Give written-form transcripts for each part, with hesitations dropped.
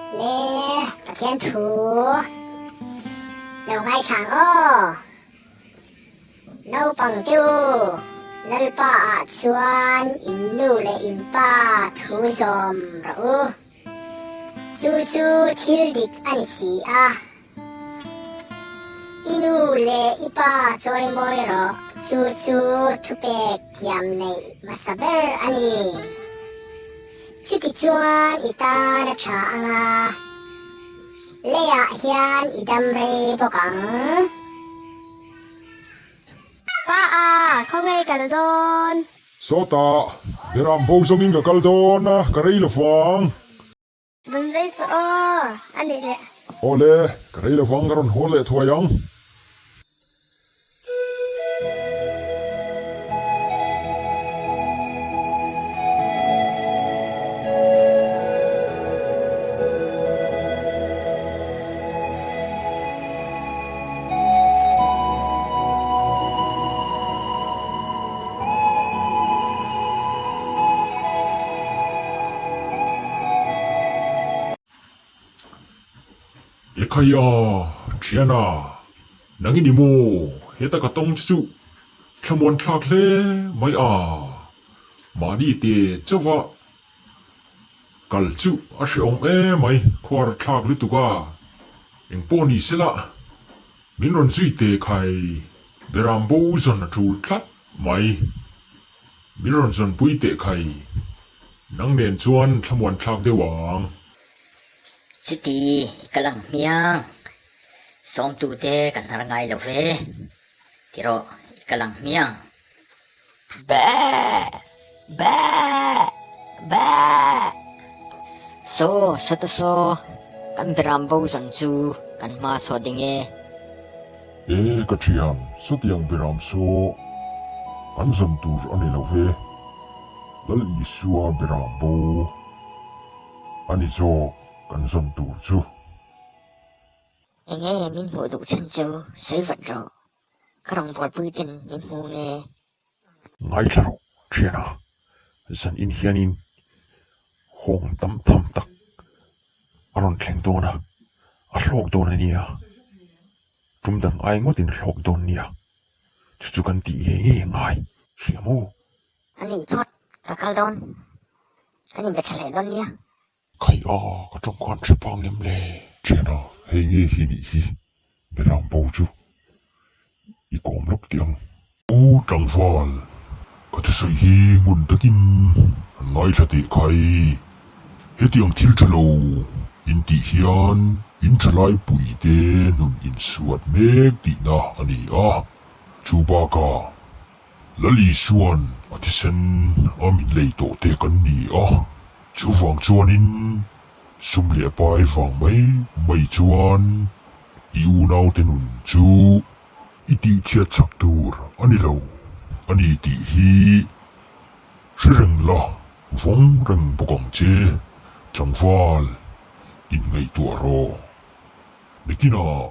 Le Pathian thu lo ngaithla ang aw. Naupang te u, Lalpa ah chuan in nu leh in pa thu zawm rawh u. Chu chu thil dik a ni si a. I nu leh i pa chawimawi rawh, chu chu thupek thiam neih hmasa ber a ni. Chutichuan i tan a tha ang a, leiah hian i dam rei bawk ang. Pa a, khawnge i kal dawn? Sawtah, Beram bo zawngin ka kal dawn a, ka rei lo vang. Rawn rei suh aw, a nih leh. Aw le, ka rei lo vang, ka rawn haw leh thuai ang. Ekhai a, thiana, nang i ni maw? Heta ka tawng che chu thlamuan thlak hle mai a, mahni te chauh a Kal chu a hrehawm em mai, khuar thlak lutuk a, engpawh ni sela min rawn zui teh khai Beram bo zawn a tul tlat mai, min rawn zawn pui teh khai nang nen chuan thlamuan thlak deuh ang. Chuti ka lang hmiang, sawmtute kan hnar ngai lo ve, ti rawh i ka lang hmiang. Beh! Beh! Beh! Saw, saw ta saw, kan beram bo zawn chu kan hma saw ding e. E, ka thian, sawtiang beram saw kan zawn tur a ni lo ve, Lal Isua beram bo a ni zawk kan zawn tur chu. Enge min hmuh duh chhan chu sawi vat rawh, ka rawngbawlpui ten min hmu nge? Ngaithla rawh thiana, zan in hianin hawng tam tham tak a rawn thleng dawn a, a hlawk dawn a nia, tum dang ai ngawtin a hlawk dawn nia, chu chu kan tih ngei ngei a ngai, hria maw? A nih phawt, ka kal dawn. Kan inbe tha leh dawn nia. Khai a, ka tawng khan hre pang em le? Thiana, hei nge hi nih hi, Beram bo chu i kawm lawk tih ang. U tlangval, ka thusawi hi ngun takin an ngaithla teh khai. Hetiang thil tha lo in tih hian in thalai puite nun insuat mek tihna a ni a, chu bakah Lal Isuan a thisen a min lei tawh te kan ni a, chuvang chuanin sum leh pai vang mai mai chuan i unaute nun chu i tihchhiat chak tur a ni lo a ni tih hi hre reng la, vawng reng bawk ang che, tlangval inngaihtuah rawh. Nikinah.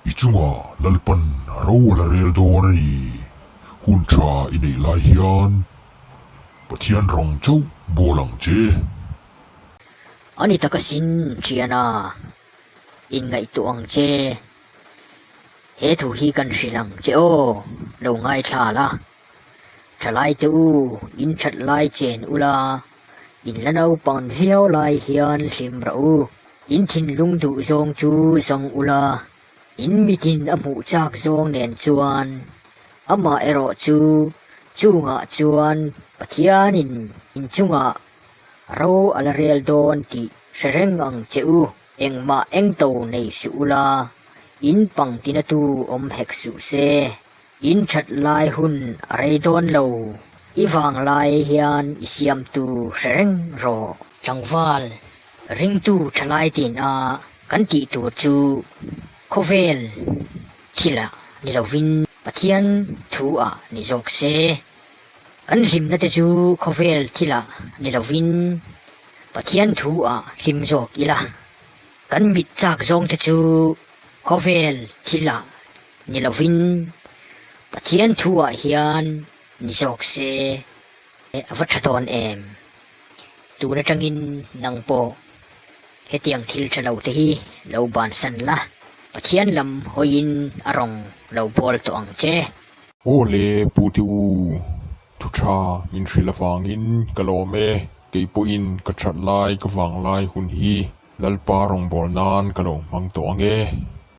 I chunga Lalpan ro a la rel dawn a ni. Hun tha i neih lai hian Pathian rawng chauh bawl ang che. A ni tak asin Thiana, inngaihtuah ang che. He thu hi kan hrilh ang che aw, lo ngaithla la. Thalaite u, in that lai chen ula, in la naupang viau lai hian hlim rawh u. In thinlung duh zawng chu zawng ula, in mitin a hmuh chak zawng nen chuan, amah erawh chu chungah chuan Pathianin in chungah ro a la rel dawn tih hre reng ang che u. Engmah engto nei suh ula, in pangtinatu awm hek suh se. In that lai hun a rei dawn lo, i vang lai hian i siamtu hre reng rawh. Tlangval, ringtu tha lai tin a kan tih tur chu khawvel thil ah ni lovin Pathian thu ah ni zawk se. Kan hlimna te chu khawvel thil ah ni lovin Pathian thu ah hlim zawk ila. Kan mit chak zawng te chu khawvel thil ah ni lovin Pathian thu ah hian ni zawk se a va tha dawn em? Tun atangin nang pawh. Hetiang thil tha lo te hi lo bansan la, Pathian lam hawiin a rawng lo bawl tawh ang che. Aw le Pu Te U, thu tha min hrilh avangin ka lawm e, kei pawhin ka that lai ka vang lai hun hi Lalpa rawngbâwl nân ka lo hmang tawh ang e.